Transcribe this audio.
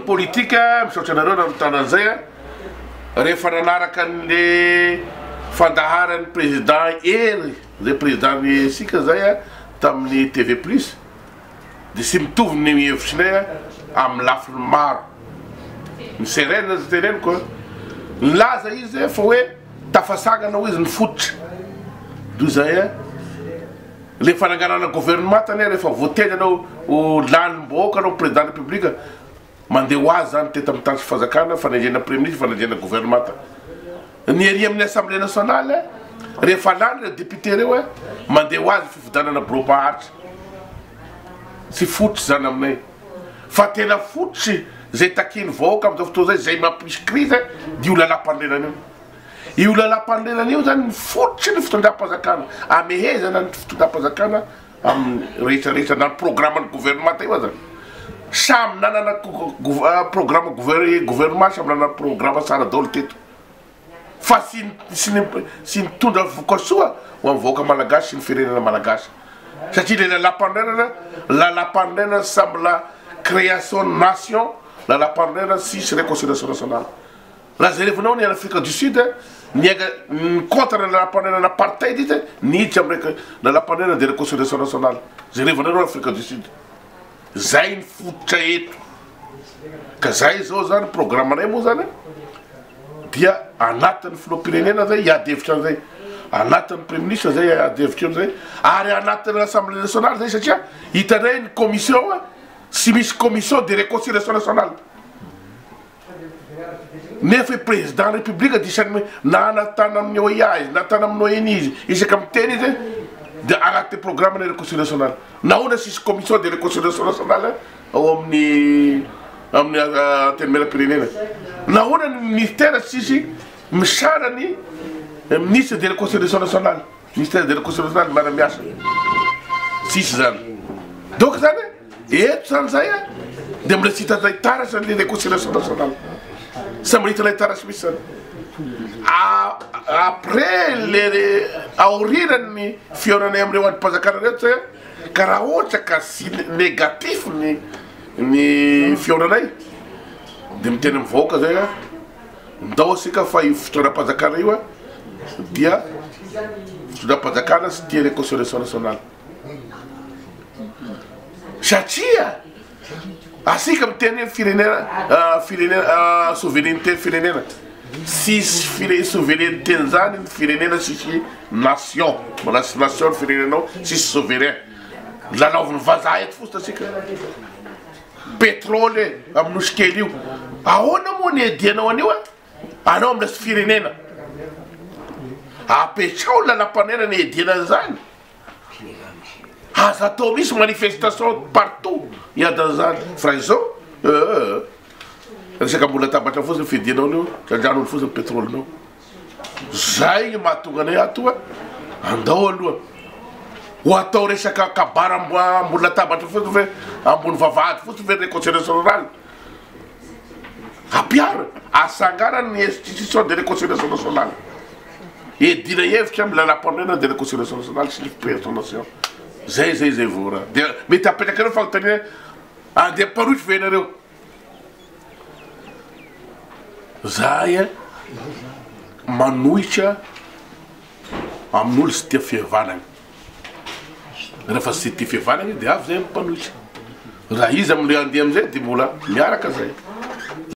politique, misaotra anareo nanontany an'izay a. Rehefa nanaraka an'le fandaharan'ny président Hery, zay président ny sika zay a, tamin'ny TV Plus, de tsy mitovy ny hevitrinay a amin'ny lafiny maro. Ny CRN aza teneniko a, nilaza izy fa hoe tafasangana hoy izy ny fototra. Do zay a, le fananganana gouvernement anie rehefa voateny anao ho lanim-bahoaka anao président république, mandeha ho azy zany teto amin'ny tany sy fanjakana, fanendrena premier ministre, fanendrena gouvernement. Ny ery amin'ny assemblée nationale, rehefa lany reo député reo a, mandeha ho azy fifidianana bureau maharitra. Tsy fototry zany aminay, fa tena fototry zay takian'ny vahoaka amin'izao fotoana zay, zay mampisy crise dia io lalam-panorenana io. Io lalam-panorenana io zany ny fototry ny fitondram-panjakana, amehezana ny fitondram-panjakana amin'ny rehetra rehetra, na ny programme-n'ny gouvernement io aza. Samy nanana programme gouvernement, samy nanana programme tsara daholo teto. Fa tsy tsy nitondra vokasoa ho an'ny vahoaka malagasy sy ny firenena malagasy. Satria le lalam-panorenana, lalam-panorenana samy la création nation, lalam-panorenana tsisy réconciliation nationale. Raha jerevinao ny any Afrique du Sud, niainga ny contre ny lalam-panorenana apartheid izy, niditra amin'ny lalam-panorenana de réconciliation nationale. Jerevinareo Afrique du Sud. Zay ny fototra eto. Ka zay zao zany programme-nay moa zany dia anatin'ny filoham-pirenena zay hiady hevitra an'izay, anatin'ny premier ministre zay hiady hevitra an'izay, ary anatin'ny assemblée nationale zay, satria hitanay ny commission tsy misy commission de réconciliation nationale. Nefa i président république dia isan'ny na natana amin'ny OIA izy, natana amin'ny ONU izy, isaka miteny izy dia anatin'ny programme ny réconciliation nationale. Nahoana tsisy commission de réconciliation nationale ao amin'ny amin'ny antenimieram-pirenena? Nahoana ny ministère tsisy misara ny ministre de réconciliation nationale? Ministère de réconciliation nationale miara-miasa. Tsisy zany. Donc zany eto zany zay a dia mbola tsy hitanay taratra ny réconciliation nationale. Tsy mbola hitanay taratra mihitsy zany. Après le aorian'ny fihaonanay amin'ireo andrim-panjakana reto zay ka raha ohatra ka sy négatif ny ny fihaonanay dia miteny amin'ny vahoaka zay a, ndao asika fa io fitondram-panjakana io a dia fitondram-panjakana sy tia réconciliation nationale, satria asika miteny hoe firenena firenena souveraineté firenena, tsisy fire- souveraineté zany ny firenena, tsisy nation, mbola tsy nation ny firenenao, tsisy souverain, lalaovin'ny vazaha eto fotsiny asika. Pétrole amin'ny nosy kely io, ahoana moa ny iadianao an'io a? Anao amina sy firenena, apetrao ny lalam-panorenana iadiana an'izany. Aza atao misy manifestation partout hiady an'izany fa raha izao euh resaka ambony latabatra fotsiny fiadianao an'io, trandrahan'olo fotsiny pétrole-nao. Zay ny mahatonga anay ato hoe andao aloha ho atao resaka kabary ambony latabatra fotsiny ve, ambony vavahady fotsiny ve ny réconciliation rurale. Ampiaro, asangana ny institution de réconciliation nationale. Edina hevitra amin'ny lalam-panorenana de réconciliation nationale sy ny fipehezana nation. Zay zay zay vao raha. Dia mety apetrakareo fanontaniana hoe andeha mpanohitra ve ianareo? Zahay manohitra amin'olo tsy tia fihavanana. Rehefa tsy tia fihavanana dia avy zay mpanohitra. Raha izy amle andeha amizay dia mbola miaraka zay.